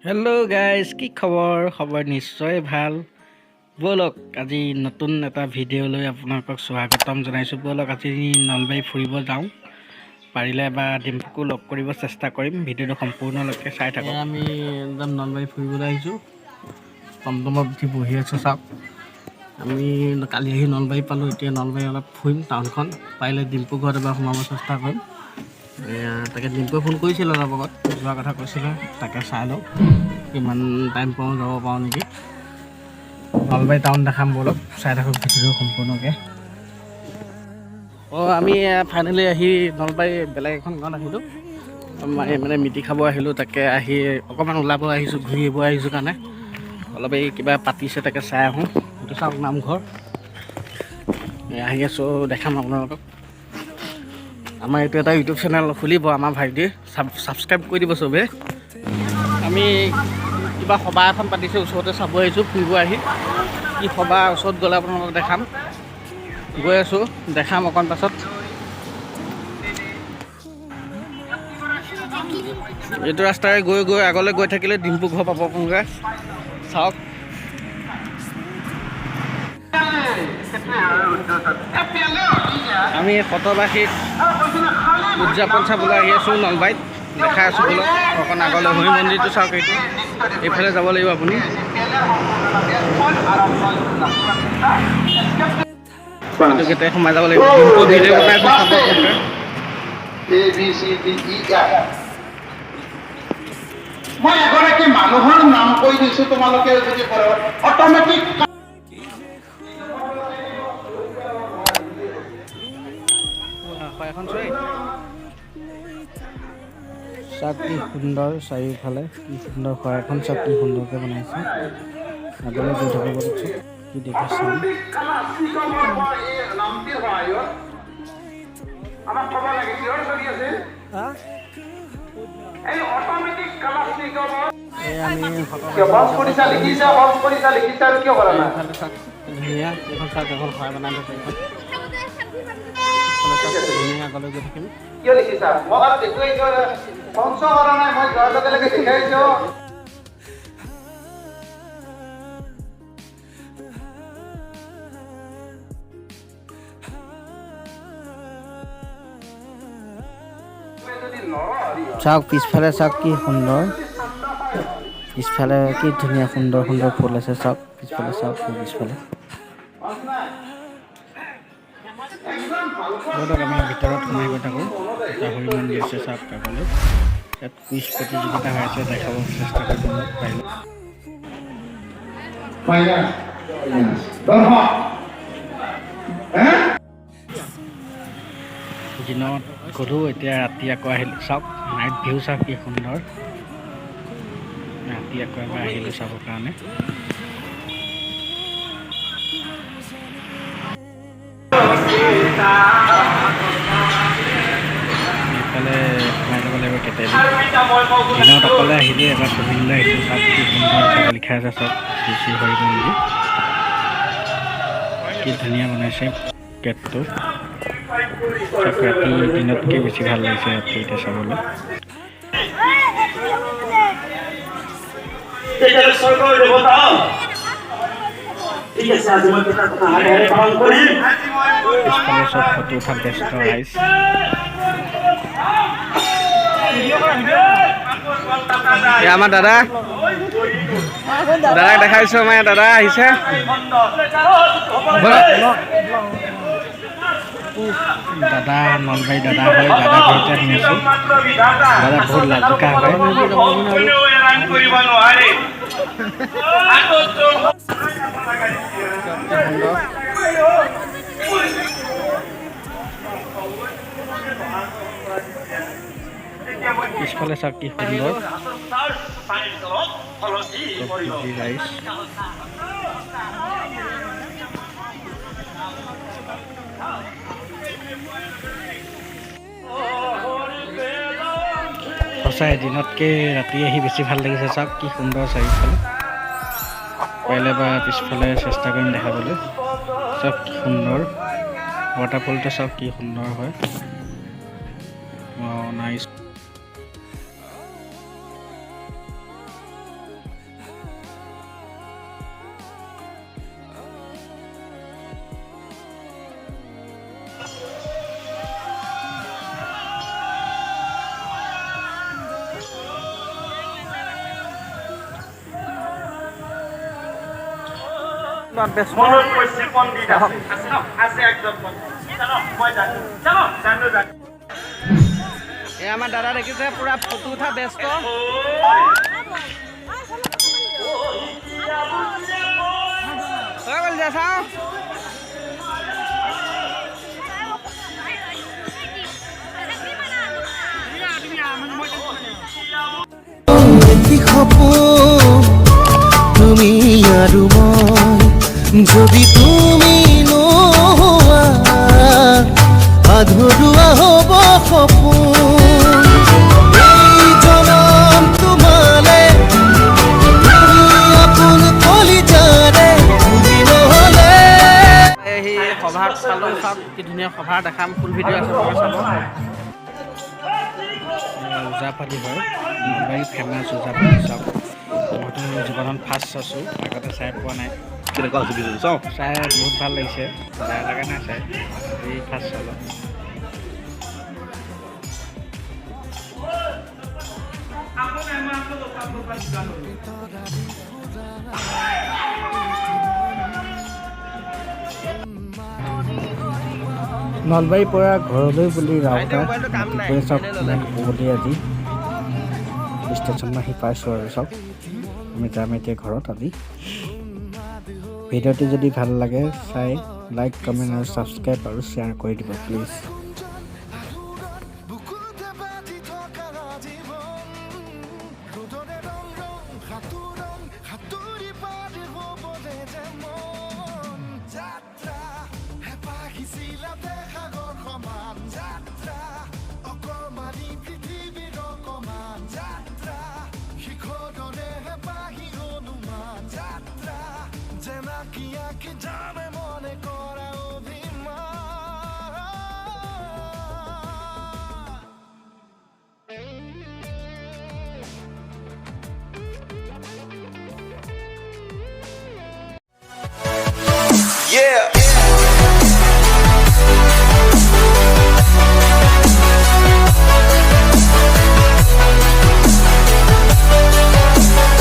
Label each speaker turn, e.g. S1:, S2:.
S1: Hello' guys, কি খবৰ? খবৰ নিশ্চয় ভাল। ব'লক, আজি নতুন এটা ভিডিঅ' লৈ আপোনালোকক স্বাগতম জনাইছোঁ। ব'লক, আজি নলবাৰী ফুৰিব যাওঁ। পাৰিলে বা ডিম্পুকো লগ কৰিব চেষ্টা কৰিম। ভিডিঅ'টো সম্পূৰ্ণলৈকে চাই থাকক। আমি একদম নলবাৰী ফুৰিবলৈ আহিছোঁ। টমটমত উঠি বহি আছোঁ। চাওক, আমি কালি আহি নলবাৰী পালোঁ। এতিয়া নলবাৰী অলপ ফুৰিম টাউনখন। পাৰিলে ডিম্পু ঘৰত এবাৰ সোমাব চেষ্টা কৰিম। এয়া তাকে ডিম্পুৱে ফোন কৰিছিলে অলপ আগত, যোৱাৰ কথা কৈছিলে। তাকে চাই লওঁ কিমান টাইম পাওঁ, যাব পাৰোঁ নেকি। নলবাৰী টাউন দেখাম, ব'লক, চাই থাকক ভিডিঅ'টো সম্পূৰ্ণকৈ। অঁ, আমি ফাইনেলি আহি নলবাৰী বেলেগ এখন গাঁৱত আহিলোঁ। মানে মিতি খাব আহিলোঁ। তাকে আহি অকণমান ওলাব আহিছোঁ, ঘূৰিব আহিছোঁ কাৰণে অলপ এই কিবা পাতিছে, তাকে চাই আহোঁ। এইটো চাওক, নামঘৰ। এই আহি আছোঁ, দেখাম আপোনালোকক। আমাৰ এইটো এটা ইউটিউব চেনেল খুলিব আমাৰ ভাইটিয়ে, ছাবস্ক্ৰাইব কৰি দিব চবে। আমি কিবা সভা এখন পাতিছে ওচৰতে, চাব আহিছোঁ ফুৰিব আহি। কি সভা, ওচৰত গ'লে আপোনালোকক দেখাম। গৈ আছোঁ, দেখাম অকণ পাছত। এইটো ৰাস্তাৰে গৈ গৈ আগলৈ গৈ থাকিলে ডিম্পু ঘৰ পাব আপোনালোকে। চাওক, আমি শতবাৰ্ষিক উদযাপন চাবলৈ আহি আছোঁ নলবাৰীত। দেখাই আছোঁ, বোলক অকণ আগলৈ। হৰি মন্দিৰটো চাওক, এইটো এইফালে যাব লাগিব আপুনি। এইটো গেটে সোমাই যাব লাগিব। ডিম্পু ভিডিঅ' বনাই আছে, চাব আপোনালোকে।
S2: A B C D E F। মই এগৰাকী মানুহৰ নাম কৈ দিছো, তোমালোকে যদি অট'মেটিক
S1: এখন চাওক, কি সুন্দৰ চাৰিওফালে, কি সুন্দৰ শৰাইখন। চাওক, কি সুন্দৰকৈ বনাইছে। আগলৈ গৈ থাকিব, ব'লকচোন, কি দেখি চাম।
S2: নামটিৰ সহায়ত আমাক ক'ব লাগে কিহৰ চলি আছে এই অট'মেটিক কালাশ্নিকভৰ।
S1: এই আমি
S2: কিয় বঞ্চ কৰিছা, লিখিছা, বঞ্চ কৰিছা, লিখিছা আৰু কিয় কৰা নাই?
S1: এইফালে চাওক, ধুনীয়া এইখন। চাওক, এখন শৰাই বনাই থৈছে এইখন। এইফালে চাওক, ধুনীয়া। আগলৈ গৈ থাকিম।
S2: কিয় লিখিছা? মই আৰু দেখুৱাইছো, বঞ্চ কৰা নাই। মই যোৱাৰ লগে লগে দেখাইছো।
S1: চাওক, পিছফালে চাওক, কি সুন্দৰ। পিছফালে কি ধুনীয়া সুন্দৰ সুন্দৰ ফুল আছে। চাওক পিছফালে, চাওক পিছফালে। ব'লক, আমি ভিতৰত সোমাই গৈ থাকোঁ। এটা হৰি মন্দিৰ আছে, চাওক আগলৈ। ইয়াত কুইজ প্ৰতিযোগিতা হৈ আছে, দেখাব চেষ্টা কৰিম অলপ পাৰিলে।
S2: মাইনাছ দৰ্শক হে।
S1: দিনত গ'লোঁ, এতিয়া ৰাতি আকৌ আহিলোঁ। চাওক, নাইট ভিউ চাওক, কি সুন্দৰ। ৰাতি আকৌ এবাৰ আহিলোঁ চাবৰ কাৰণে। এইফালে সোমাই যাব লাগিব কেটেলি। দিনত অকলে আহিলোঁ, এবাৰ ফেমিলি আহিছোঁ। চাওক, কি সুন্দৰ। চাওক, লিখা আছে, চাওক, শ্ৰী শ্ৰী হৰি মন্দিৰ। কি ধুনীয়া বনাইছে গেটটো। চাওক, ৰাতি দিনতকৈ বেছি ভাল লাগিছে ৰাতি এতিয়া চাবলৈ।
S3: তেতিয়াহ'লে স্বৰ্গৰ দেৱতা, ঠিক আছে, আজি মই পিতাৰ কথা সাৰেৰে পালন কৰিম।
S1: পিছফালে চব ফটো উঠাত ব্যস্ত ৰাইজ। এই আমাৰ দাদা, দাদাক দেখাইছোঁ। আমাৰ দাদা আহিছে। ব'লক। দাদা নলবাৰী দাদা হয়, দাদা ঘৰতে শুনিছোঁ। দাদা বহুত লাজুকা হয়।
S3: কোনেও এৰাণ কৰিব নোৱাৰে।
S1: কি সুন্দৰ। পিছফালে চাওক, কি সুন্দৰ ৰাইজ। সঁচাই দিনতকৈ ৰাতি আহি বেছি ভাল লাগিছে। চাওক, কি সুন্দৰ চাৰিওফালে। পাৰিলে বা পিছফালে চেষ্টা কৰিম দেখাবলৈ। চাওক, কি সুন্দৰ ৱাটাৰফলটো। চাওক, কি সুন্দৰ হয়। নাইচ।
S3: মনত কৈছে পণ্ডিত আছে আছে ন? আছে একজন পণ্ডিত। জানো, মই জানো, জানো, জানো, জানো।
S1: এই আমাৰ দাদা দেখিছে, পুৰা ফটো উঠা ব্যস্ত। হৈ গ'ল যে চাওঁ।
S4: এটি সপোন তুমি আৰু মই, যদি তুমি নোহোৱা আধৰুৱা হ'ব সপোন। এই জনম তোমালে, তুমি আপোন কলিজাৰে, তুমি নহ'লে
S1: এই সভাত চালোঁ, চাওক কি ধুনীয়া সভা দেখাম। ফুল ভিডিঅ' আছে, আপোনালোকে চাব। ওজাপালি হয়, নলবাৰী ফেমাছ ওজাপালি। চাওক, মইতো জীৱনত ফাৰ্ষ্ট চাইছোঁ, আগতে চাই পোৱা নাই।
S3: কেনেকুৱা হৈছে ভিডিঅ'টো চাওঁ।
S1: চাই বহুত ভাল লাগিছে, বেয়া লগা নাই চাই। এই ফাৰ্ষ্ট চালোঁ। নলবাৰীৰ পৰা ঘৰলৈ বুলি ৰাওনা ৰাতিপুৱাই। চাওক কিমান কুঁৱলী আজি। ষ্টেচন আহি পাইছোঁ আৰু চাওক, আমি যাম এতিয়া ঘৰত আজি। ভিডিঅ'টো যদি ভাল লাগে চাই লাইক, কমেণ্ট আৰু ছাবস্ক্ৰাইব আৰু শ্বেয়াৰ কৰি দিব প্লিজ।
S4: বুকুতে বাজি থকা জীৱন ৰ'দৰে ৰং ৰং সাঁতোৰং সাঁতুৰি পাৰ হ'বলে যে মন। যাত্ৰা হেঁপাহ সিঁচিলাতে সাগৰ সমান, যাত্ৰা অকমানি পৃথিৱীৰ অকমান, যাত্ৰা শিখৰৰে হেঁপাহি অনুমান, যাত্ৰা যেনাকি আঁকি যামে মনে কৰা অভিমান।
S5: Yeah.